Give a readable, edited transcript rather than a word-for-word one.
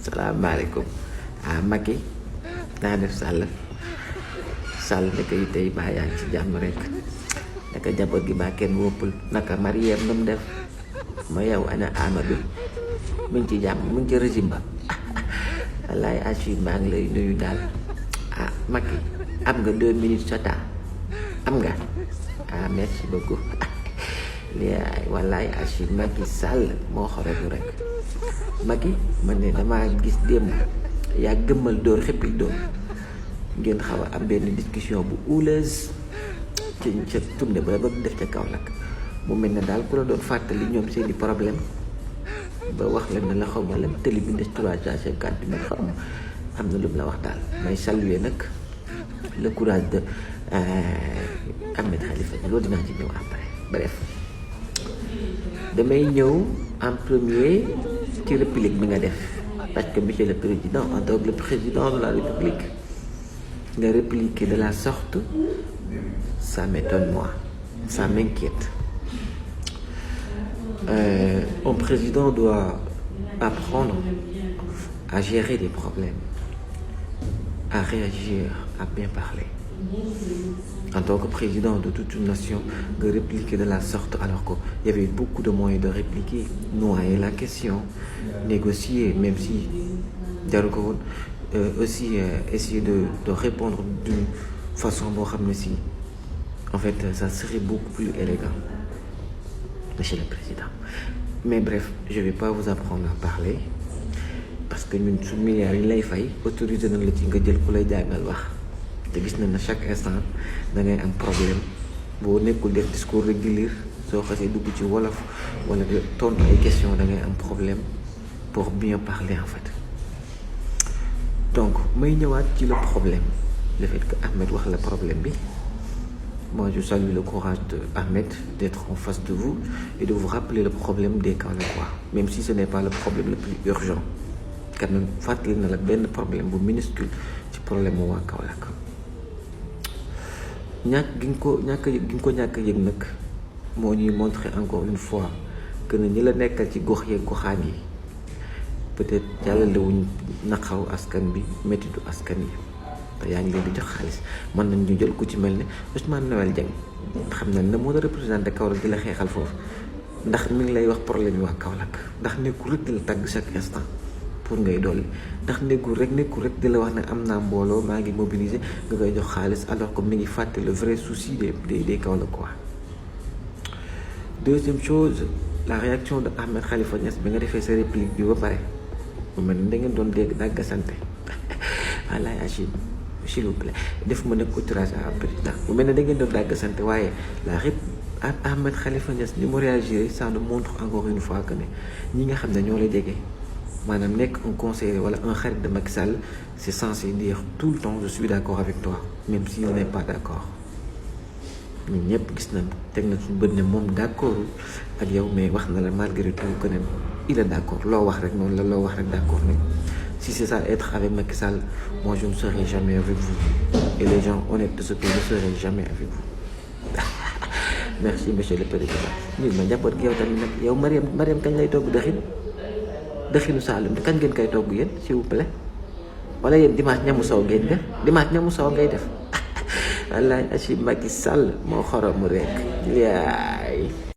salaamaaleykum Macky naa def Sall naka yi tey baa yaa ngi ci jàmm rek naka jaboot gi baa kenn woppul naka Mariem nu mu def ma yow ana Amadou mu ngi ci jàmm mu ngi ci régime ba wallaay Achille maa ngi lay nuyu daal Macky am nga 2 minutes sa temps am nga merci beaucoup liaay wallaay Achille Macky Sall moo xoretu rek Macky man ne damaa gis démb yaa gëmmal dóor xëppil dóor ngeen xaw a am benn discussion bu houleuse ci ca tournée ba ba def ca Kaolack mu mel ne daal ku la doon fàttali ñoom seeni problème ba wax la ne la xaw ma lan télé bi des 350 mètres xaw ma am na lu mu la wax daal may saluer nag le courage de Ahmed Khalifa loolu dinaa ci ñëw après bref damay ñëw en premier ci république bi nga def parce que monsieur le président en tant que le président de la république nga répliquer de la sorte ça m'étonne moi, ça m'inquiète. Un président doit apprendre à gérer des problèmes, à réagir, à bien parler. En tant que président de toute une nation, de répliquer de la sorte alors qu'il y avait beaucoup de moyens de répliquer, noyer la question, négocier, même si aussi essayer de répondre d'une façon si en fait ça serait beaucoup plus élégant, monsieur le président. Mais bref, je ne vais pas vous apprendre à parler parce que ñun suñu milliards yi lay fay autorisé nañ la ci nga jël ku lay jàngal wax te gis nañ ne chaque instant da ngay am problème boo nekkul def discours rek di lire soo xasee dugg ci wolof wala de tontu ay question da ngay am problème pour bien parler en fait. Donc may ñëwaat ci le problème, le fait que Ahmed wax la problème bi. Moi je salue le courage de Ahmed d'être en face de vous et de vous rappeler le problème des Kaolackois, même si ce n'est pas le problème le plus urgent. Quand même fàttali na la benn problème bu minuscule ci problème mu waa Kaolack ñàkk gi nga ko ñàkk yëg nag moo ñuy montrer encore une fois que ne ñi la nekkal ci gox yeeg goxaan yi peut-être jàllalewuñ naqaru askan bi méttitu askan yi te yaa ngi leen di jox xaalis mën nañ ñu jël ku ci mel ne Ousmane Noël Dieng xam nañ ne moo la représenté Kaolack di la xeexal foofu ndax mi ngi lay wax problème yi waa Kaolack ndax nekkul rek di la tàgg chaque instant pour ngay dolli ndax nekkul rek di la wax ne am naa mbooloo maa ngi mobiliser nga koy jox xaalis alors que mi ngi fàtte le vrai souci des Kaolackois. Deuxième chose, la réaction de Ahmed Khalifa Niass bi nga defee sa réplique bi ba pare mu mel ni da ngeen doon dégg dàgg sante wallaay Achille s'il vous plaît def ma nag outrage à président bu mel ne da ngeen doon dàgg sant waaye la rép Ahmed Khalifa Niass ni mu réagir ça nous montre encore une fois que ne ñi nga xam ne ñoo la jege maanaam nekk un conseiller wala un xarit de Macky Sall c'est censé dire tout le temps je suis d'accord avec toi même si on n'est pas d'accord ñun ñëpp gis nañ teg na suñu bët ne moom d'accord ak yow mais wax na la malgré tout que ne il est d'accord loo wax rek noonu la loo wax rek d'accord ne si c'est ça être avec Macky Sall, moi je ne serai jamais avec vous. Et les gens honnêtes de ce pays ne seraient jamais avec vous. Merci monsieur le président. Nit ma jàppoot gi yow tamit nag yow Mariam kañ lay togg dëxinu Saalum te kañ ngeen koy togg yéen s'il vous plaît wala yéen dimanche ñamu saw ngeen def dimanche ñamu saw ngay def wallaay Achille Macky Sall moo xoromu rek yaay